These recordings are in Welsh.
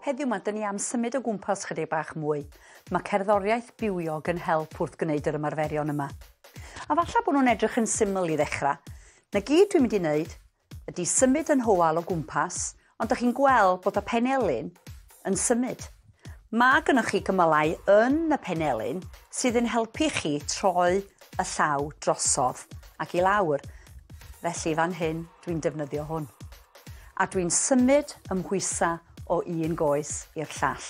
Heddiw 'ma, 'dyn ni am symud o gwmpas chydig bach mwy. Mae cerddoriaeth bywiog yn help wrth gwneud yr ymarferion yma. A falle bod nhw'n edrych yn syml i ddechrau. Na gyd dwi'n mynd i wneud ydy symud yn nhywal o gwmpas, ond dych chi'n gweld bod y penelin yn symud. Mae gynnoch chi gymylau yn y penelin sydd yn helpu chi troi y llaw drosodd ac i lawr. Felly fan hyn dwi'n defnyddio hwn. A dwi'n symud 'y mhwysa o un goes i'r llall.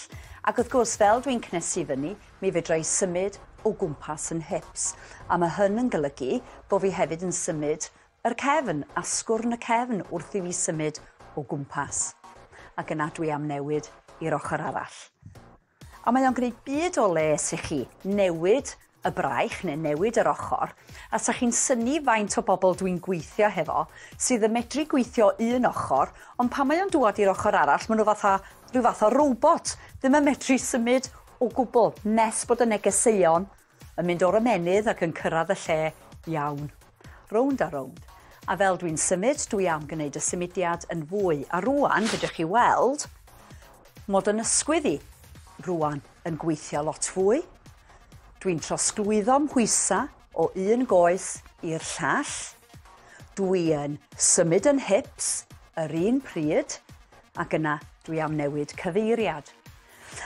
Ac wrth gwrs, fel dwi'n cnesu fyny, mi fedra i symud o gwmpas yn hips. A mae hyn yn golygu bod fi hefyd yn symud yr cefn, asgwrn y cefn, wrth i fi symud o gwmpas. Ac yna dwi am newid i'r ochr arall. A mae o'n gwneud byd o les i chi newid y braich neu newid yr ochr, a 'sa chi'n synnu faint o bobl dwi'n gweithio hefo sydd yn medru gweithio un ochr, ond pan mae o'n dŵad i'r ochr arall, maen nhw fatha rhyw fath o robot, ddim yn medru symud o gwbl, nes bod y negeseuon yn mynd o'r ymennydd ac yn cyrraedd y lle iawn. Rownd a rownd. A fel dwi'n symud, dwi am gwneud y symudiad yn fwy. A rwan, fedrwch chi weld, mod yn ysgwydd i rwan yn gweithio lot fwy. Dwi'n trosglwyddo mhwysa o un goes i'r llall. Dwi yn symud yn hips yr un pryd, ac yna dwi am newid cyfeiriad.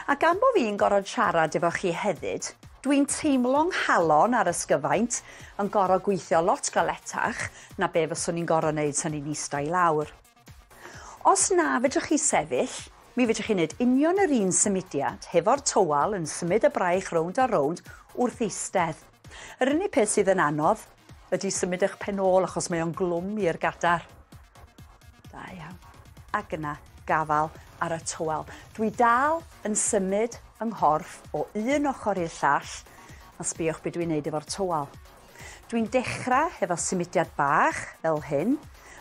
A gan bo fi'n gorod siarad efo chi hefyd, dwi'n teimlo 'nghalon ar ysgyfaint yn gorod gweithio lot galetach na be fyswn i'n gorod neud 'san i'n ista i lawr. Os na fedrwch chi sefyll, mi fedrwch chi wneud union yr un symudiad hefo'r tywal yn symud y braich rownd a rownd wrth eistedd. Yr unig peth sydd yn anodd ydy symud eich pen ôl achos mae o'n glwm i'r gadar. Da iawn. Ac yna gafael ar y tywel. Dwi dal yn symud yng nghorff o un ochr i'r llall a sbïwch be dwi'n neud efo'r tywel. Dwi'n dechrau hefo symudiad bach fel hyn.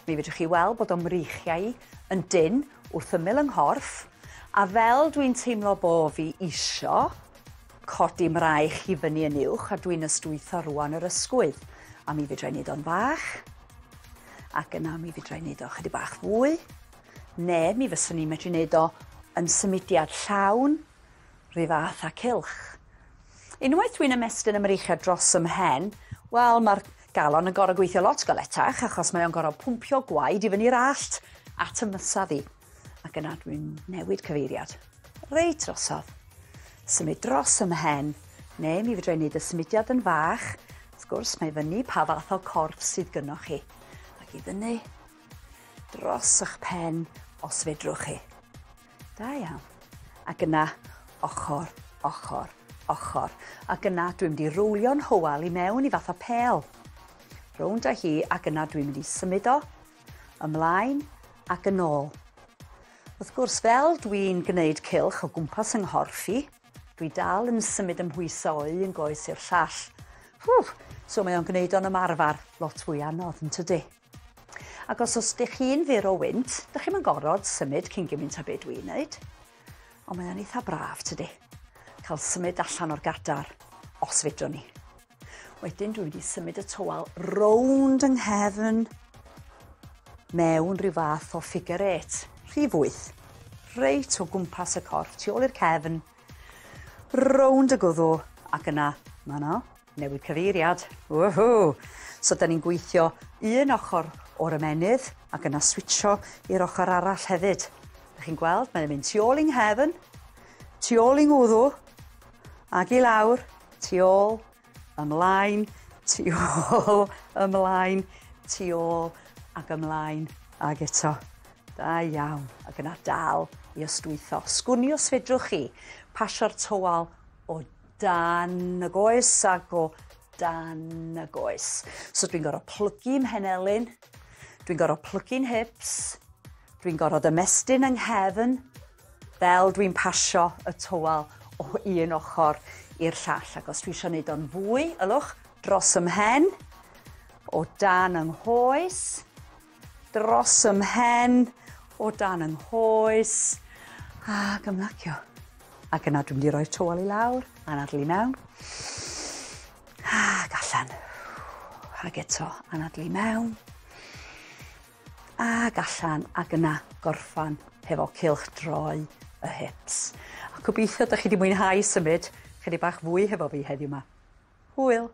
Mi fedrwch chi weld bod o'm mreichiau i yn dynn wrth ymyl yng nghorff, a fel dwi'n teimlo bo fi isio codi mraich i fyny yn uwch a dwi'n ystwytho rwan yr ysgwydd. A mi fedra i wneud o'n fach, ac yna mi fedra i wneud o chydig bach fwy, neu mi fyswn i'n medru wneud o yn symudiad llawn, rhy fath â cylch. Unwaith dwi'n ymestyn y mreichiau dros 'y mhen, wel, mae'r galon yn gorfod gweithio lot galetach achos mae o'n gorfod pwmpio gwaed i fyny'r allt at y mysadd i. Ac yna dwi'n newid cyfeiriad. Reit drosodd. Symud dros 'y mhen, neu mi fedra i wneud y symudiad yn fach. Wrth gwrs, mae fyny pa fath o corff sydd gynnoch chi. Ac i fyny dros eich pen os fedrwch chi. Da iawn. Ac yna, ochr, ochr, ochr. Ac yna dwi'n mynd i rowlio'n nhywel i mewn i fath o pêl. Rownd â hi ac yna dwi'n mynd i symud o ymlaen ac yn ôl. Wrth gwrs, fel dwi'n gwneud cylch o gwmpas yng nghorff i, dwi dal yn symud 'y mhwysa o un goes i'r llall. Whew! So mae o'n gwneud o'n ymarfer lot fwy anodd, yn tydi? Ac os os dych chi'n fyr o wynt, dych chi'm yn gorfod symud cyn gymaint â be dwi'n neud. Ond mae o'n eitha braf, tydi? Cael symud allan o'r gadar, os fedrwn ni. Wedyn dwi'n mynd i symud y tywel rownd yng nghefn mewn rhyw fath o figure eight, rhif wyth. Reit o gwmpas y corff, tu ôl i'r cefn, rownd y gwddw, ac yna, ma' 'no, Newid cyfeiriad. Woohoo! So da ni'n gweithio un ochr o'r ymennydd ac yna switsio i'r ochr arall hefyd. Da chi'n gweld, mae'n mynd tu ôl i'n nghefn, tu ôl i'n ngwddw, ac i lawr, tu ôl, ymlaen, tu ôl, ymlaen, tu ôl, ac ymlaen, ac eto. Da iawn. Ac yna dal i ystwytho. Sgwn i os fedrwch chi pasio'r tywal o dan y goes ac o dan y goes. So dwi'n gorfod plygu mhenelin, dwi'n gorfod plygu'n hips, dwi'n gorfod ymestyn yng nghefn, fel dwi'n pasio y tywel o un ochr i'r llall. Ac os dwi eisiau gwneud o'n fwy, ylwch, dros ym mhen, o dan yng nghoes, dros ym mhen, o dan yng nghoes, ac ymlacio. Ac yna dwi'n mynd i roi'r tywel i lawr, anadlu i mewn, ac allan. Ac eto, anadlu i mewn, ac allan, ac yna gorffan hefo cylch droi y hips. A gobeithio 'dach chi 'di mwynhau symud chydig bach fwy hefo fi heddiw 'ma. Hwyl!